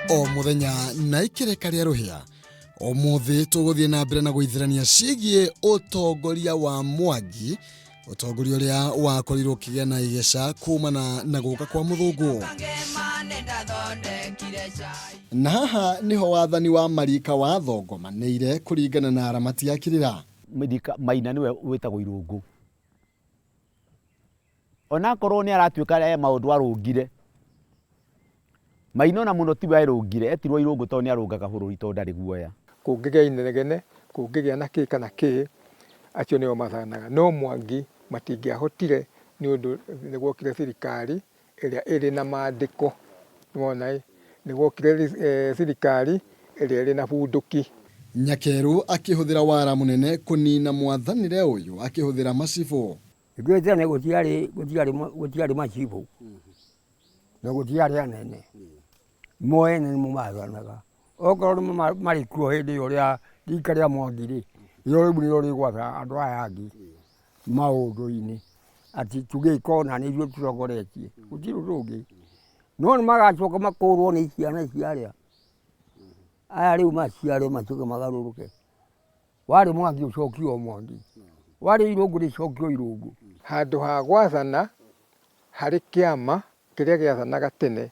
O mũthenya na ikereka rĩa rũhĩa. Ũmũthĩ tũgũthiĩ na mbere na gũithĩrania ciĩgiĩ ũtongoria wa Mwangi, ũtongoria ũrĩa wakorirwo ũkĩgĩa na igeca kumana na gũka kwa mũthũngũ. Na haha nĩho wathani wa marika wathongomanĩire kũringana na aramati a kĩrĩra. Maina nĩwe wĩtagwo Irũngũ. Onakorwo nĩ aratuĩka e maũndũ arũngire, Maina ona mũno tiwe erũngire, etirwo Irũngũ tondũ nĩ arũngaga bũrũri tondũ ndarĩ guoya. Kũngĩgĩa inegene, kũngĩgĩa na kĩ kana kĩ, acio nĩo mathanaga. No Mwangi matingĩahotire nĩ ũndũ nĩ gwokire thirikari ĩrĩa ĩrĩ na mandĩko, nĩ wona ĩ, nĩ gwokire thirikari ĩrĩa ĩrĩ na bunduki. Nyakerũ akĩhũthĩra wara mũnene kũnina mwathanĩre ũyũ akĩhũthĩra macibũ. Ithuĩ tene gũtiarĩ gũtiarĩ gũtiarĩ macibũ na gũtiarĩ anene, mo ene nĩmo mathanaga. Okorwo nĩmo marĩ kuo hĩndĩ ĩyo rĩa rika rĩa Mwangi rĩ, rĩo rĩu nĩrĩo rĩgwatha andũ aya angĩ maũndũ-inĩ, atĩ tũgĩka ũna nĩ ithuĩ tũtongoretie, gũtirĩ ũndũ ũngĩ. No nĩ magacoka makũrwo nĩ ciana cia arĩa, aya rĩu maciarwo macoke magarũrũke. Warĩ Mwangi ũcokio o Mwangi, warĩ Irũngũ rĩcokio Irũngũ. Handũ ha gwathana harĩ kĩama kĩrĩa gĩathanaga tene,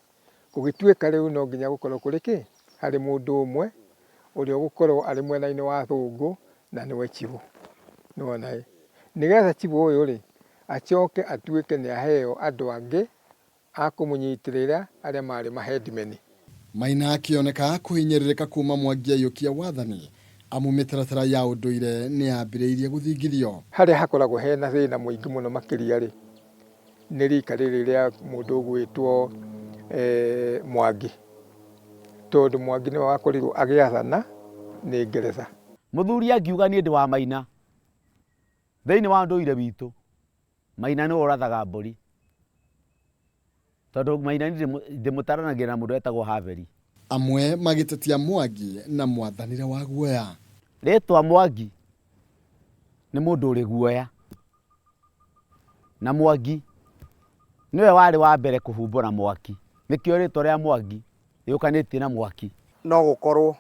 gũgĩtuĩka rĩu no nginya gũkorwo kũrĩ kĩ? Harĩ mũndũ ũmwe ũrĩa ũgũkorwo arĩ mwena-inĩ wa athũngũ na nĩwe chibũ. Nĩwona ĩ? Nĩgetha chibũ ũyũ rĩ, acoke atuĩke nĩ aheo andũ angĩ a kũmũnyitĩrĩra arĩa maarĩ mahedimeni. Maina akĩoneka kũhinyĩrĩrĩka kuuma Mwangi aiyũkia wathani amu mĩtaratara ya ũndũire nĩyambĩrĩirie gũthingithio. Harĩa hakoragwo hena thĩna mũingĩ mũno makĩria-rĩ, nĩ rika rĩrĩ rĩa mũndũ ũgwĩtwo Mwangi, tondũ Mwangi nĩwe wakorirwo agĩathana nĩ Ngeretha. Mũthuri angiuga niĩ ndĩ wa Maina thĩinĩ wa ũndũire witũ, Maina nĩwe ũrathaga mbũri. Tondũ Maina niĩ ndĩmũtaranagia na mũndũ wetagwo Haveri. Amwe magĩtetia Mwangi na mwathanĩre wa guoya. Rĩtwa Mwangi nĩ mũndũ ũrĩ guoya. Na Mwangi nĩwe warĩ wa mbere kũhumbũra mwaki. Nĩkĩo rĩtwa rĩa Mwangi rĩũkanĩtie na mwaki. No gũkorwo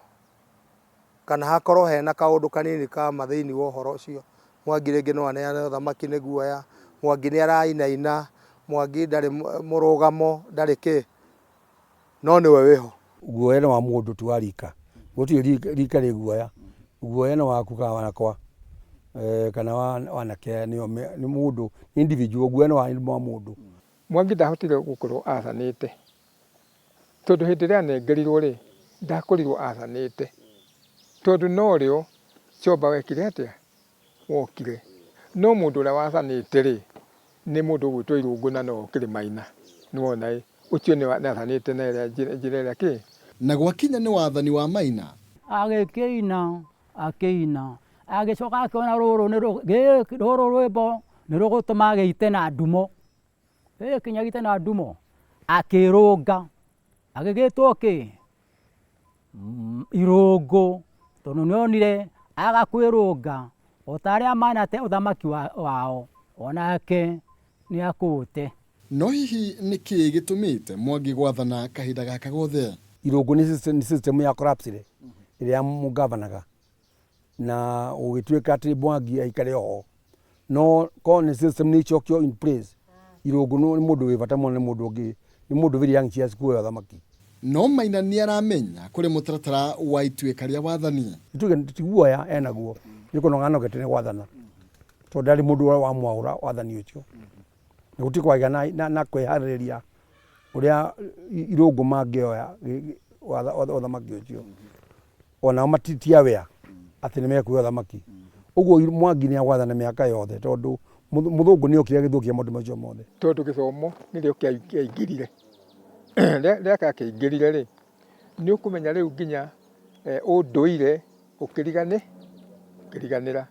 kana hakorwo hena kaũndũ kanini ka ma thĩinĩ wa ũhoro ũcio. Mwangi rĩngĩ no aneane ũthamaki nĩ guoya, Mwangi nĩ arainaina, Mwangi ndarĩ mũrũgamo, ndarĩ kĩ, no nĩwe wĩho. Guoya nĩ wa mũndũ ti wa rika. Gũtirĩ rika rĩ guoya. Guoya nĩ waku kana wakwa kana wa anake aya nĩo nĩ mũndũ individual, guoya nĩ wa mũndũ. Mwangi ndahotire gũkorwo athanĩte Tondũ hĩndĩ ĩrĩa anengerirwo rĩ, ndakorirwo athanĩte. Tondũ norĩo Chomba wekire atĩa? Wokire. No mũndũ ũrĩa wathanĩte rĩ, nĩ mũndũ ũgwĩtwo Irũngũ na nowe ũkĩrĩ Maina. Nĩwona ĩ, ũcio nĩwe athanĩte na ĩrĩa njĩra ĩrĩa kĩ? Na gwakinya nĩ wathani wa Maina. Agĩkĩina, akĩina, agĩcoka akĩona rũrũ nĩ rũrũ rwĩmbo nĩ rũgũtũma agĩite na ndumo. Ĩ kinya gĩte na ndumo, akĩrũnga, agĩgĩtwo kĩ? Irũngũ, tondũ nĩ onire aga kwĩrũnga o ta arĩa manate ũthamaki wao, onake nĩ akũũte. No hihi nĩ kĩĩ gĩtũmĩte Mwangi gwathana kahinda gaka gothe? Irũngũ nĩ system ya collapse ĩrĩa yamũgavanaga na gũgĩtuĩka atĩ Mwangi aikare oho no korwo nĩ system nĩ icokio in place Irũngũ nĩ mũndũ wĩ bata mũno nĩ mũndũ ũngĩ nĩ mũndũ very anxious kuoya ũthamaki. No Maina nĩaramenya kũrĩ mũtaratara wa ituĩka rĩa wathani. Nĩtuge ti guoya enaguo nĩ kũnoga anogete nĩ gwathana tondũ ndarĩ mũndũ wamwaũra wathani ũcio na gũtirĩ kwagĩa na kwĩharĩrĩria ũrĩa Irũngũ mangĩoya ũthamaki ũcio. Onao ti aware atĩ nĩ mekuoya ũthamaki. Ũguo Mwangi nĩ agwathana mĩaka yothe tondũ mũthũngũ nĩ okire agĩthũkia maũndũ macio mothe. Tondũ gĩthomo nĩrĩo kĩaingĩrire, rĩrĩa kĩaingĩrire rĩ, nĩ ũkũmenya rĩu nginya ũndũire ũkĩriganĩra.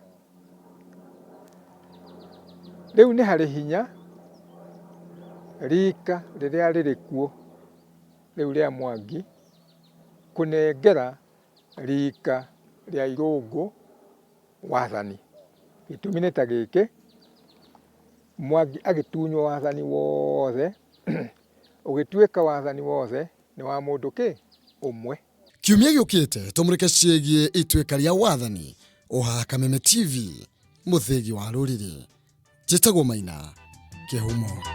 Rĩu nĩ harĩ hinya rika rĩrĩa rĩrĩ kuo rĩu rĩa Mwangi kũnengera rika rĩa Irũngũ wathani. Gĩtũmi nĩ ta gĩkĩ, Mwangi agĩtunywo wathani wothe, ũgĩtuĩka wathani wothe nĩ wa mũndũ kĩ? Ũmwe. Kiumia gĩũkĩte tũmũrĩke ciĩgiĩ ituĩka rĩa wathani ũhaha Kameme TV mũthĩgi wa rũrĩrĩ. Njĩtagwo Maina Kĩhumo.